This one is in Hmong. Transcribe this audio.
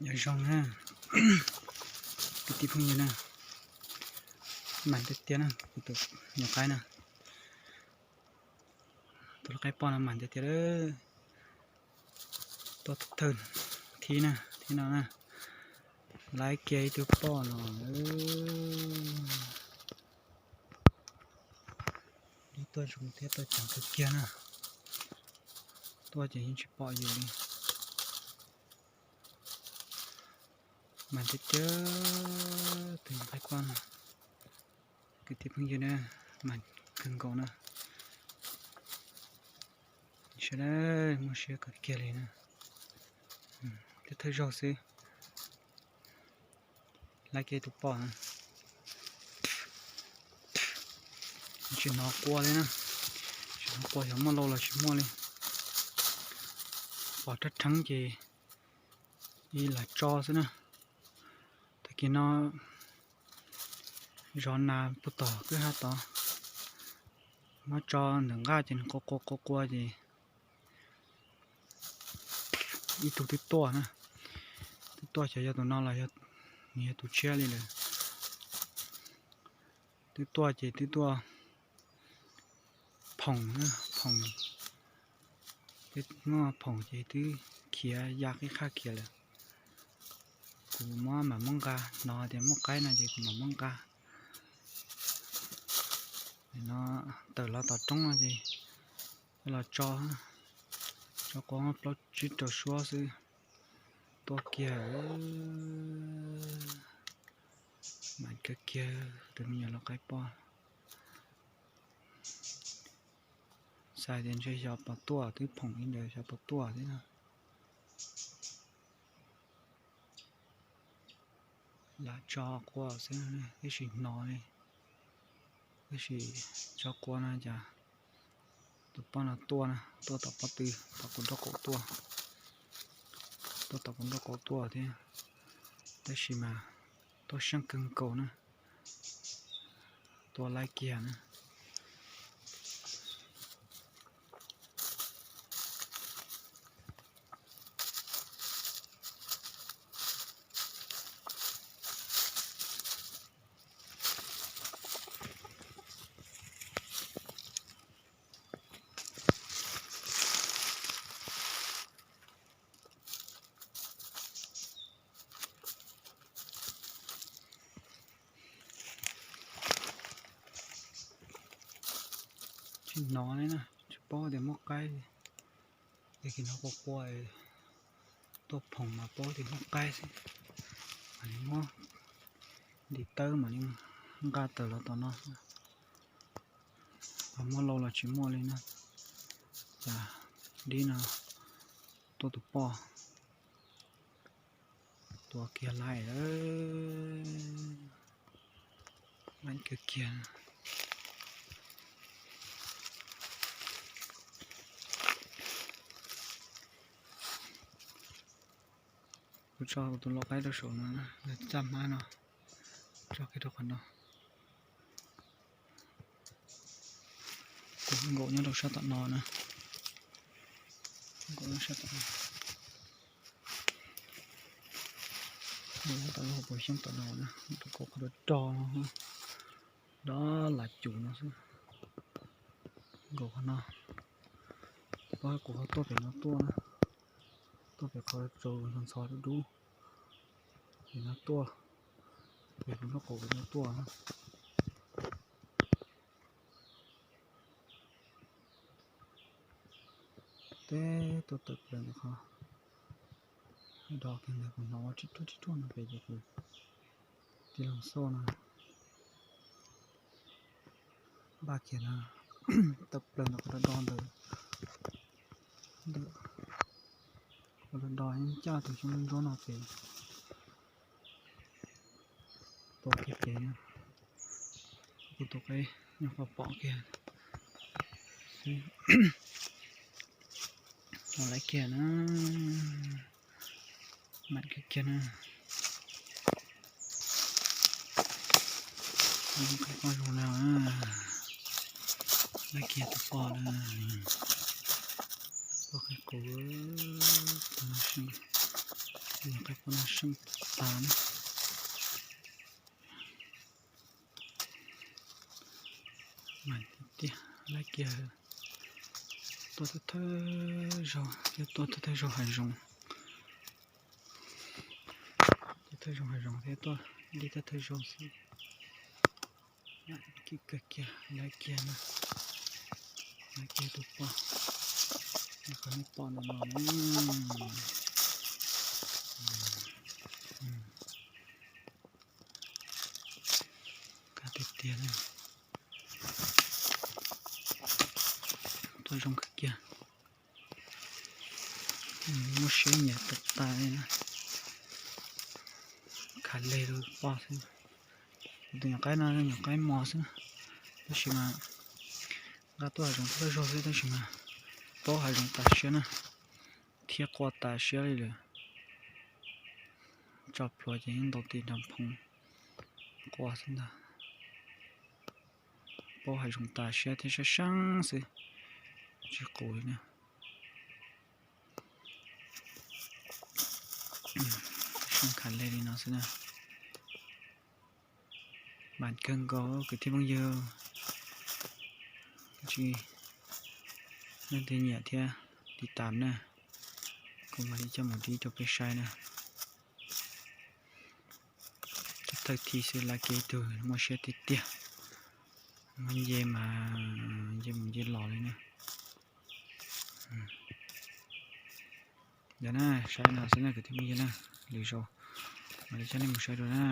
Nyob zoo na, kwv tij phooj ywg na, mas tiag tiag na, kuv tus nyuam qaib na, tus lau qaib poj no mas tiag tiag lawm. Tuaj thawj thib na, thib no na, laib kiag ib tug poj no. Tuaj zoo thiab tuaj ceev kawg kiag na, tuaj ces yeej tsis pom yus li. Mas tiag tiag, tus nyuam qaib poj no, kwv tij phooj ywg na, mas kawg nkaus na. Sawv daws muaj siab kawg kiag li na, thiab thawj zaug xwb. Laib kiag tus poj na, tsis hnov qua li na, tsis hnov qua xyov muaj lau los tsis muaj li. Pom rab rheeb ces ib lam tso xwb na. Tag kis no zov nas puag tom kwj ha tod, muab tso ntawm nqaj ces nws qua qua qua qua ces ib tug twb tuaj na, twb tuaj xyov yog tus no los nws yog tus tshiab li lawm. Twb tuaj ces twb tuaj phoom, phoom, muaj phoom ces twb khiav ya qib qhaj khiav lawm. Kuv muab mam muab nqa, hnov tias muaj qaib no ces kuv mam muab nqa. No tawm los tom roob no ces los tso, tso qua plaub tsib rau suab xwb. Tuaj kiag, mas kawg kiag tus me nyuam lau qaib poj. Xav tias ntshe xyov puas tuaj, twb phoom li ntawd xyov puas tuaj thiab no. Lam tso qua xwb, tab sis hnov li, tab sis tso qua no cas tus poj no tuaj na, tuaj tom pob tw, tom kuv nraub qaum tuaj, tuaj tom kuv nraub qaum tuaj thiab, tab sis mas tuaj seej kawg nkaus na. Tuaj laib kiag na. Tsis hnov li na, tsis paub tias muaj qaib li. Tag kis no qua qua tuaj phoom mas paub tias muaj qaib xwb. Mam li muab ntiv tawb mam li nqa tawm los tom no, ho muaj lau los tsis muaj li na. Cas dib no tuaj tus poj, tuaj kiag laij lawm, laij kiag kiag. Kuv tso kuv tus lau qaib rau saum no, txaj hmab no, tso kiag rau qhov no. Kuv nkaum nyob rau sab tom no na, nkaum nyob sab tom no, nkaum nyob tom lub hauv paus xyoob tom no na, rau kaum qhov rog rog no, rov lam cum no xwb. Nkaum qhov no, pab kuv ho tuaj pem no tuaj na, tuaj pem qhov tsaus ntxhov dub dub, pem no tuaj, pem kuv nraub qaum pem no tuaj. Teb tuaj tawm plaws ntawm qhov do kiag ntawd kuv hnov ua tib ruaj tib ruaj no pem ces kuv tij laug xauj no npaj kiag no tawm plaws ntawm qhov do do ntawd. Ntawm qhov do do yeej caj tus xyoob ntsuab no ces tua kiag pem no, kuv tus qaib nyuam qhuav pom kiag xwb. Los laib kiag na, mam kiag kiag na. Qaib poj zoo na, laib kiag tus poj na, poj qaib qus, tus no seej. Nyuam qaib poj no seej tas na. Mas tiag tiag, lawv kiag tuaj thawj thawj zaug, yog tuaj thawj thawj zaug hav zoov, tuaj thawj zaug hav zoov thiab tuaj li thawj thawj zaug xwb. Kawg kiag, lawv kiag no, lawv kiag tus poj, qhov nej pom ntawm no na. Kawg tiag tiag li. Tuaj zoo kawg kiag. Muaj siab nyiam tag tas li na. Khav leg rau poj xwb. Tus nyuam qaib no nyuam qaib mos xwb, tab sis mas nqa tuaj hav zoov tuaj zog xwb tab sis mas paub hav zoov tas siab na, thiab quaj tas siab li lawm. Tso plhuav ces yeej ntaus tis nrog phoov quaj xwb ntag. Paub hav zoov tas siab thiab sab seeb xwb, tsis qus li na. Seeb khav leg li no xwb na. Mas kawg nkaus kwv tij phooj ywg, tsis leej twg nyiam thiab tiv tam na, kuv mam li coj mus rib rau peb saib na. Thawj thawj thib xwb lawv kiag ib tug muaj siab tiag tiag, muab nce mas nce mus nce los li na. Yog na, saib no xwb na kwv tij phooj ywg na, lwm zaus mam li coj nej mus saib dua na.